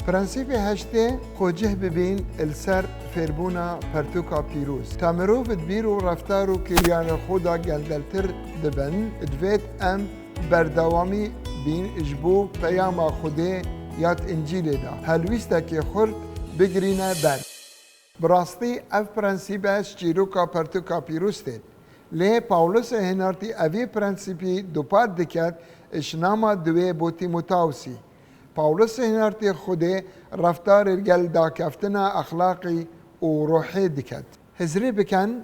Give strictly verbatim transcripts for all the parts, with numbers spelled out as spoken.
Prensîpê heştê, xwe cih bibîn li ser fêrbûna pertûka pîroz. Te mirov di bîr û reftar û kiryarên xwe de gendeltir dibin, divêt em berdewamî bîn ji bo peyama Xwedê ya di Încîlê de helwîstekê xurt bigirîne ber. Bi rastî ev prensîbe ji çîroka pertûka pîroz têt. Lê Pawlosê Hinartî evî prensîpî dupat diket ji nama diwê bo Tîmoteosî. Pawlosê Hinartî Xwedê reftarê gel dakeftina exlaqî û ruhê diket. Hizrê bikin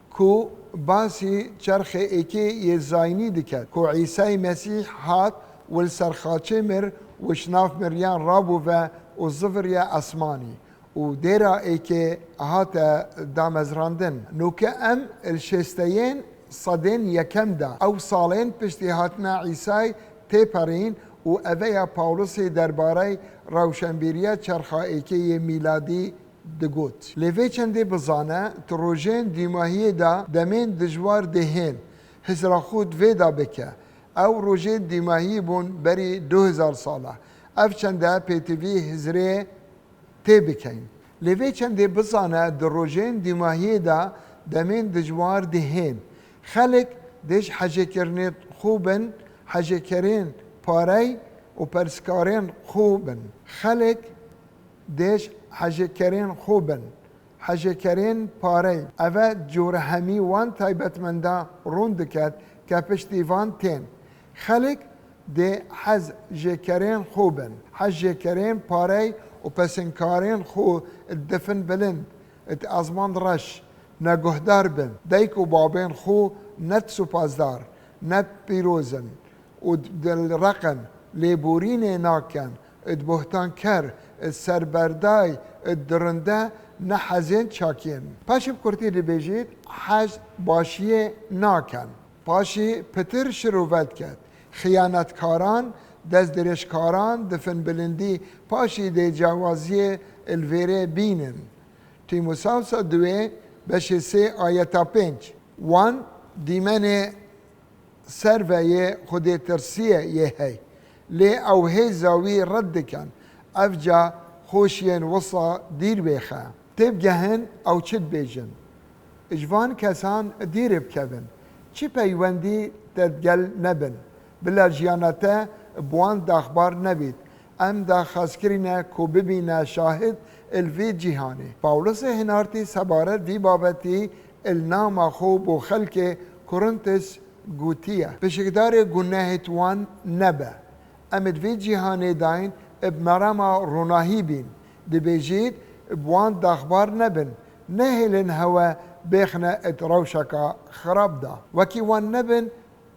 ku basî çerxê êkê yê zayînî diket, ku Îsay Mesîh hat û li ser xaçê mir û ji nav miriyan rabûve û ziviriye esmanî û dêra êkê hate damezrandin. Nûke em li şêsteyên sedên yekem de ew salên piştî hatina Îsay têperîn û eve ya Pawlosî derbarey rewşenbîriya çerxa êkê yê mîladî digot. Lê vê çendê bizane, tu rojên dîmahiyê de demên dijwar dê hên, hizra xwe di vê de bike. Ew rojên dîmahiyî bûn berî du hezar sala. Ev çende pêtivî hizrê tê bikeyn. Lê vê çendê bizane, di rojên dîmahiyê de demên dijwar dê hên. Xelk dê ji hecêkirinê xwe bin, hecêkerên parey û perskarên xwe bin. Xelk dê ji hecêkerên xwe bin, hecêkerên parey. Eve corehemî wan taybetmenda rûn diket ke piştî van tên. Xelk dê hez jêkerên xwe bin, hez jêkerên parey û pesinkarên xwe di difin bilind, di ezman reş, neguhdar bin. Dayik û babên xwe ne supasdar, ne pîroz in û di reqin, lêborînê nakin, di buhtanker, di serberday, di dirinde ne hezên çakiyên. Paşê bi kurtî dibêjît, hez başiyê nakin. Paşî pitir şirove diket. Xiyanetkaran, destdirêjkaran difin bilindî, paşî dê cawaziyê li vêrê bînin. Tîmosawsa duwê beşê sê ayeta pênc. Wan dîmenê serve yê xwedêtirsiyê yê hey. Lê ew hêza wî red dikin. Ev ca xweşiyên wisa dîr bêxe. Têbigehin ew çi dibêjin. Ji van kesan dîrê bikevin. Çi peywendî te digel nebin. Bila jiyana te bi wan daxbar nebît. Em daxwaz kirîne ku bibîne şahid li vî cîhanê. Pawlosê Hinartî sebaret vî babetî li nama xwe bo xelkê Korintus gotiye, pişikdarê gunehêt wan nebe. Em di vî cîhanê dayîn bi merema ronahî bîn. Dibêjît, bi wan daxbar nebin. Nehêlin hewe bêxne di rewşeka xirab de. Wekî wan nebin,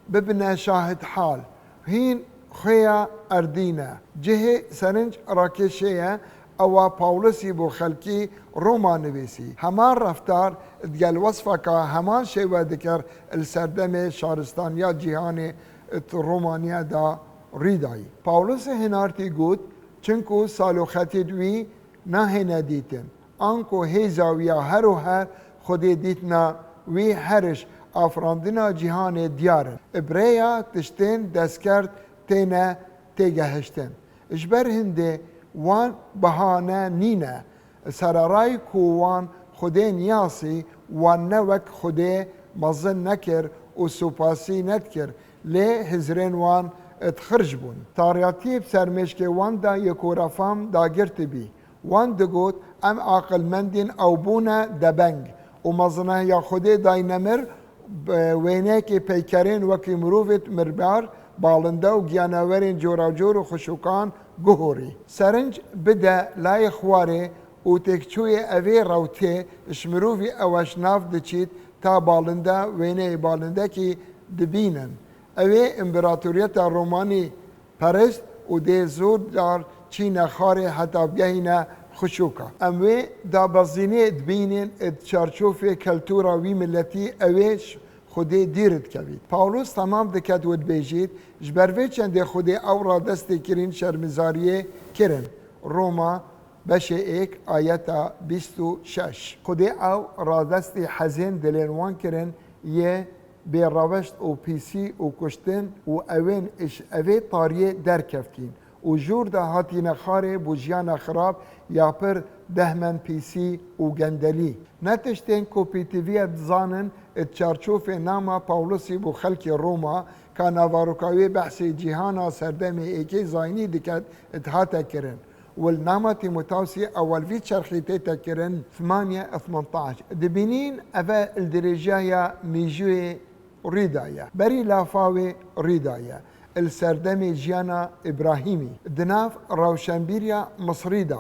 bibine şahid hal. Hîn xwêya erdî ne. Cihê serinc rakêşê ye, ewa Pawlosî bo xelkî Roma nivîsî. Heman reftar digel wesfeka heman şêwe dikir li serdemê şaristaniya cîhanê di Romaniya de rî dayî. Pawlosê Hinartî got, çinku saloxetêd wî nahêne dîtin. Anku hêza wî ya her û her Xwedê dîtina wî her ji afirandina cîhanê diyar in. Bi rêya tiştên destkert têne têgehiştin. Ji ber hindê wan bahane nîne. Sererayî ku wan Xwedê niyasî, wan ne wek Xwedê mezin nekir û supasî nedikir, lê hizrên wan dixirj bûn. Tariyatiyê bi sermêşkê wan de yê ku refam dagirtibî. Wan digot, em aqilmendîn ew bûne debeng û mezinahiya Xwedê dayne mir, bi wêneyekê peykerên wekî mirovêt mirbar, balinde û giyanewerên coracor û xişûkan guhorî. Serinc bide layê xwarê û têkçûyê evê rewtê ji mirovî ewe ji nav diçît ta balinde wêneyê balindekî dibînin. Ew ê împaratoriyeta Romanî perest û dê zor dar çîne xarê heta bigehîne xişûka. Em wê dabezînê dibînin di çarçofê keltûra wî miletî ew ê ji Xwedê dîr dikevît. Pawlos temam diket û dibêjît, ji ber vê çendê Xwedê ew radestê kirîn şermizariyê kirin. Roma beşê êk ayeta bîst û şeş. Xwedê ew radestî hezên dilên wan kirin yê bêreweşt û pîsî û kuştin û ewên ji evê tariyê derkeftîn û jûr de hatîne xarê bo jiyana xirab ya pir dehmen pîsî û gendelî. Ne tiştên ku pîtiviye dizanin di çarçofê nama Pawlosî bo xelkê Roma ka navaroka wê behsê cîhana serdemê êkê zayînî diket, dihate kirin. Û li nama Tîmotawsî ewel vî çerxî tête kirin, themaniye thementaş. Dibînîn eve li dirêjiya ya mîjûyê rî daye. Berî lafa wê rî daye. Li serdemê jiyana Îbrahîmî, di nav rewşenbîriya Misrî de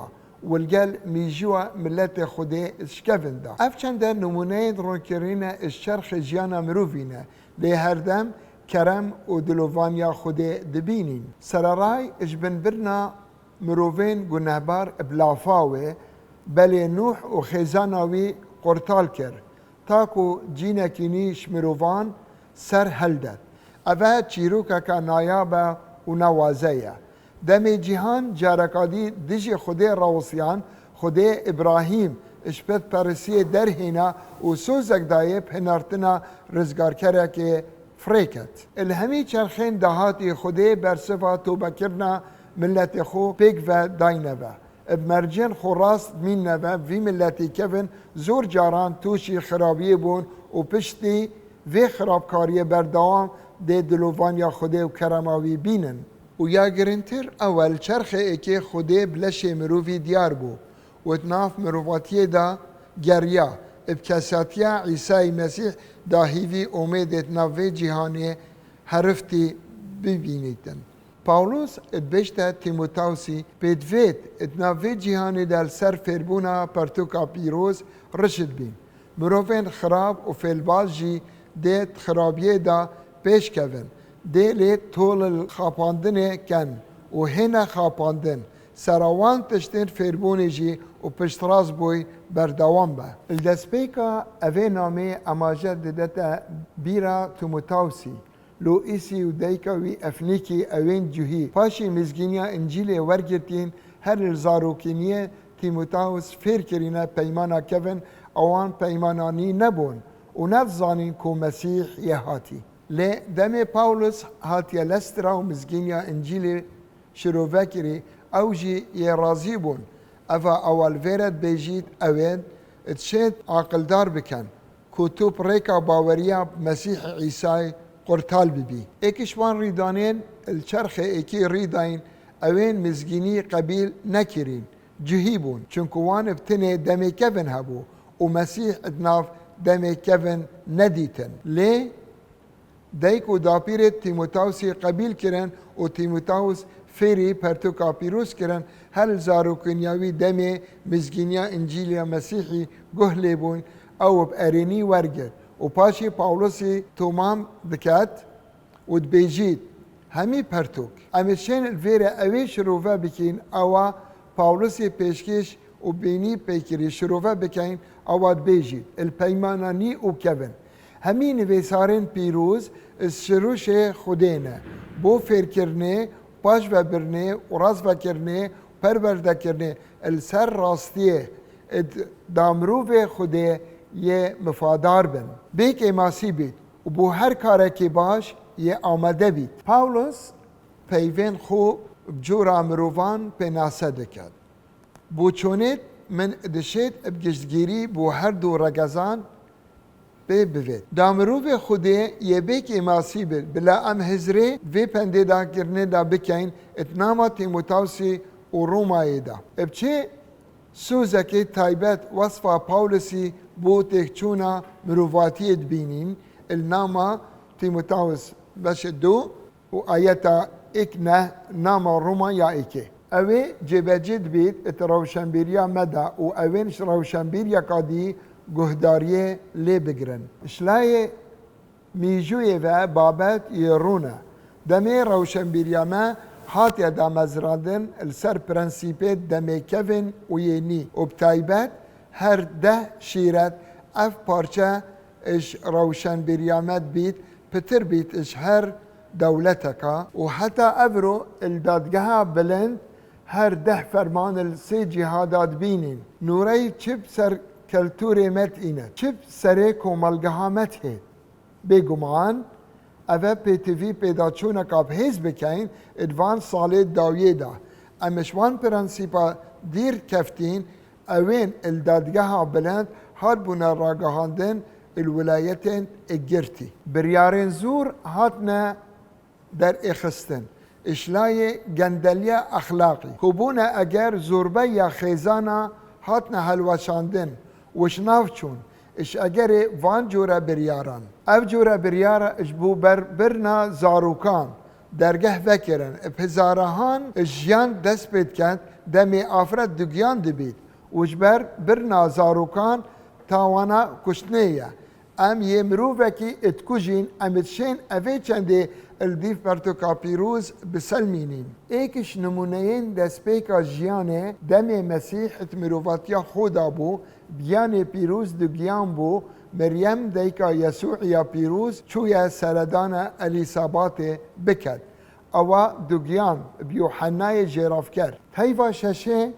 û li gel mîjûya miletê Xwedê şikevin de. Ev çende nimûneyên ronkirinê ji çerxê jiyana mirovî ne, lê herdem kerem û dilovaniya Xwedê dibînîn. Sereray ji binbirina mirovên gunehbar bi lafa wê, belê Nûh û xêzana wî qurtal kir, ta ku cînekî nî ji mirovan ser heldet. Eve çîrokeke nayab e û newaze ye. Demê cîhan careka dî dijî Xwedê rewisiyan, Xwedê Îbrahîm ji putperestiyê derhêna û sozek daye bi hinartina rizgarkerekê firê ket. Li hemî çerxên dahatî Xwedê bersiva tobekirina miletê xwe pêk ve dayne ve. Bi mercên xwe rast dimînine ve vî miletî kevin zor caran tûşî xirabiyê bûn û piştî vê xirabkariyê berdewam dê dilovaniya Xwedê û kerema wî bînin. Û ya giringtir ew e li çerxê êkê Xwedê bi leşê mirovî diyar bû û di nav mirovatiyê de geriya, bi kesatiya Îsayî Mesîh de hîvî omêdê di nav vê cîhanê heriftî bibînîtin. Pawlos dibêjte Tîmotawsî, pêdivêt di nav vê cîhanê de li ser fêrbûna pertûka pîroz rişt bîn. Mirovên xirab û fêlbaz jî dê di xirabiyê de pêş kevin, dê lê tol li xapandinê ken û hêne xapandin, sera wan tiştên fêrbûnê jî û piştrast bûy berdewam be. Li destpêka evê nameyê emaje didete bîra Tîmotawsî, Loîsî û dayika wî Efnîkî ewên cuhî. Paşî mizgîniya Încîlê wergirtîn, her li zarokîniyê Tîmotawis fêr kirîne peymana kevin, ewan peymananî nebûn û nedizanîn ku Mesîh yê hatî. Lê demê Pawlos hatiye Lestra û mizgîniya Încîlê şirove kirî, ew jî yê razî bûn. Eva ewa li vê re dibêjît, ewên dişêt aqildar bikin ku tu bi rêka baweriya bi Mesîhê Îsayê qurtal bibî. Êk ji wan rîdanên li çerxê êkî rî dayîn, ewên mizgînî qebîl nekirîn, cihî bûn, çunku wan bi tinê demê kevin hebû û Mesîh di nav demê kevin nedîtin. Lê dayik û dapîrê Tîmotawsî qebîl kirin û Tîmotawis fêrî pertûka pîroz kirin, her li zarokîniya wî demê mizgîniya Încîliya Mesîhî guh lê bûn, ew bi erênî wergirt û paşê Pawlosî tomam diket û dibêjît, hemî pertûk. Em ê şên li vê re ewê şirove bikîn, ewa Pawlosî pêşkêş û bînî pê kirî şirove bikeyn, ewa dibêjît, li peymana nî û kevin. Hemî nivîsarên pîroz ji şirûşê Xwedê ne, bo fêrkirinê, paşvebirinê û rastvekirinê, perwerdekirinê li ser rastiyê d-, da mirovê Xwedê yê mifadar bin. Bê kêmasî bît û bo her karekê baş yê amade bît. Pawlos peyvên xwe bi cora mirovan pênase diket. Bo çonêt min dişêt bi giştgîrî bo her du regezan pê bivêt. Da mirovê Xwedê yê bê kêmasî bit, bila em hizrê vê pendê dakirinê de bikeyn, di nama Tîmotawsî û Romayê de. Bi çi sozekê taybet wesfa Pawlosî bo têkçûna mirovatiyê dibînîn, li nama Tîmotawis beşê du, û ayeta êk neh nama Roma ya êkê. Ew ê cêbecê dibît di rewşenbîriya me de û ewên ji rewşenbîriyeka dî guhdariyê lê bigirin. Ji layê mîjûyê ve babet yê rûn e. Demê rewşenbîriya me hatiye damezrandin li ser prensîpê demê kevin û yê nî û bi taybet her deh şîret ev parçe ji rewşenbîriya me dibît, pitir bît ji her dewleteka û heta evro li dadgeha bilind her deh ferman li sê cîha de dibînîn. Nûreyî çi bi ser keltûrê me tîne, çi bi serê komelgeha me tihê. Bêguman, Eve pêtivî pêdaçûneka bi hêz bikeyn di van salê dawiyê de. Em ji wan prensîpa dîr keftîn, ewên li dadgeha bilind hatbûne ragihandin li wilayetên girtî. Biryarên zor hatine derêxistin. Ji layê gendeliya exlaqî, ku bûne eger zorbeya xêzana hatine helweşandin û ji nav çûn, ji egerê van cûre biryaran. Ev cûre biryara ji bo ber birina zarokan dergeh vekirin. Bi hezarahan jiyan dest pê diket demê afret dugiyan dibît û ji ber birina zarokan tawana kuştinê ye. Em yê mirovekî dikujîn, em dişên evê çendê li dîv pertûka pîroz biselmînîn. Êk ji nimûneyên destpêka jiyanê demê Mesîh di mirovatiya xwe de bû, bi giyanê pîroz dugiyan bû, Meryem dayika Yesûiya pîroz çûye seredana Elîsabatê biket. Ewa dugiyan bi Yuhennayê jêravker. Peyva şeşê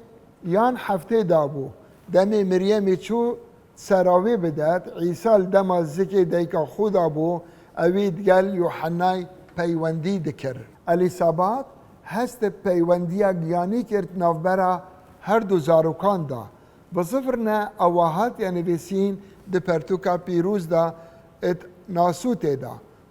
yan heftê de bû. Demê Meryemê çû sera wê bidet, Îsa li dema zikê dayika xwe de bû, ewî digel Yuhennay peywendî dikir. Elîsabat hest bi peywendiya giyanî kir di navbera her du zarokan de. Bi zifir ne ewa hatiye nivîsîn di pertûka pîroz de id Nasûtê de.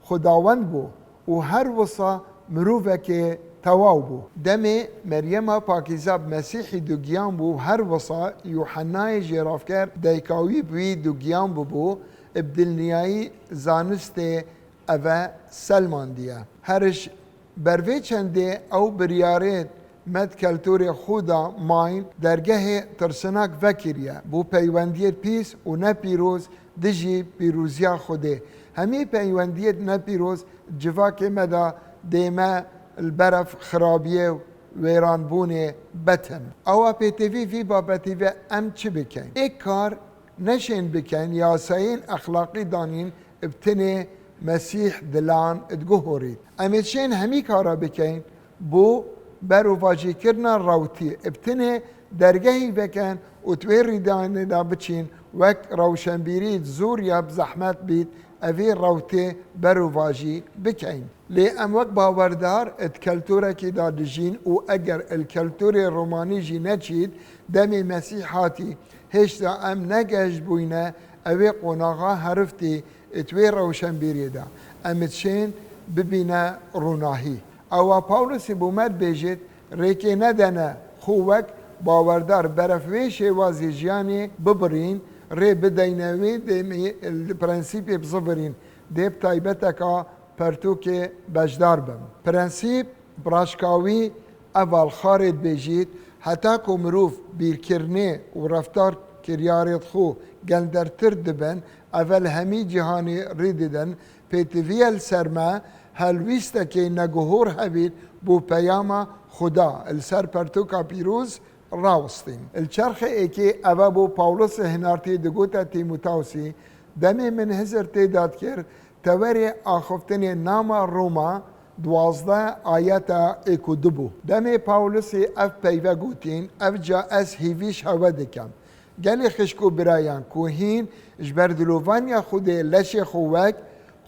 Xwedawend bû û her wisa mirovekê tewaw bû. Demê Meryema Pakîza bi Mesîhî dugiyan bû û her wisa Yuhennayê Jêravker dayika wî bi wî dugiyan bûbû, bi dilniyayî zanistê eve selmandiye. Her ji ber vê çendê ew biryarê me di keltorê xwe de mayîn dergehê tirsinak vekiriye bo peywendiyê pîs û nepîroz dijî pîroziya Xwedê. Hemî peywendiyê nepîroz civakê me de dê me li berev xirabiyê û wêranbûnê betin. Ewa pêtivî vî babetî ve em çi bikeyn? Êk kar neşên bikeyn, yasayên exlaqî danîn bi tinê Mesîh dilan diguhorît. Em ê şên hemî kara bikeyn bo berovajîkirina rewtî, bi tinê dergehî veken û di wê rîdanê de biçîn, wek rewşenbîrî zor ya bi zehmet bît, evê rewtê berovajî bikeyn. Lê em wek bawerdar di keltorekî de dijîn û eger li keltorê romanî jî neçît, demê Mesîh hatî, hêşta em negehiştbûyne evê qonaxa heriftî di wê rewşenbîrê de. Em dişên bibîne ronahî. Ewa Pawlosî bo me dibêjit, rêkê nedene xwe wek bawerdar berev wê şêwazê jiyanê bibirîn, rê bideyne wê demê li prensîpê bizivirîn, dê bi taybeteka pertûkê beşdar bim. Prensîp, bi raşkawî, ev alxarê dibêjît, heta ku mirov bîrkirinê û reftar kiryarê xwe gendertir dibin, eve li hemî cîhanê rê didin, pêtiviye li ser me helwîstekê neguhor hebît bo peyama Xuda li ser pertûka pîroz rawistîn. Li çerxê êkê eve bo Pawlosê hinartî digote Tîmotawsî, demê min hizir tê dadkir, te werê axiftinê nama Roma duwazdeh ayeta êk û du bû. Demê Pawlosî ev peyve gotîn, ev ca ez hîvî ji hewe dikem. Gelê xişk û birayan ku hîn ji ber dilovaniya Xwedê leşê xwe wek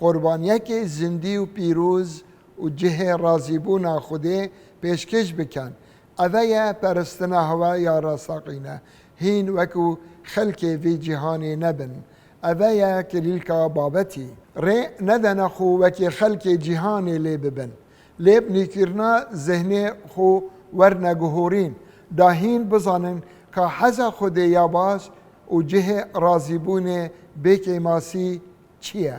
qurbaniyekê zindî û pîroz û cihê razîbûna Xwedê pêşkêş bikin. Eve ye peristina hewe ya rastaqîne. Hîn wekû xelkê vî cîhanê nebin. Eve ye kilîlka babetî. Rê nedene xwe wekî xelkê cîhanê lê bibin. Lê bi nûkirina zihnê xwe werne guhorîn, da hîn bizanin ka heza Xwedê ya baş û cihê razîbûnê bê kêmasî çi ye.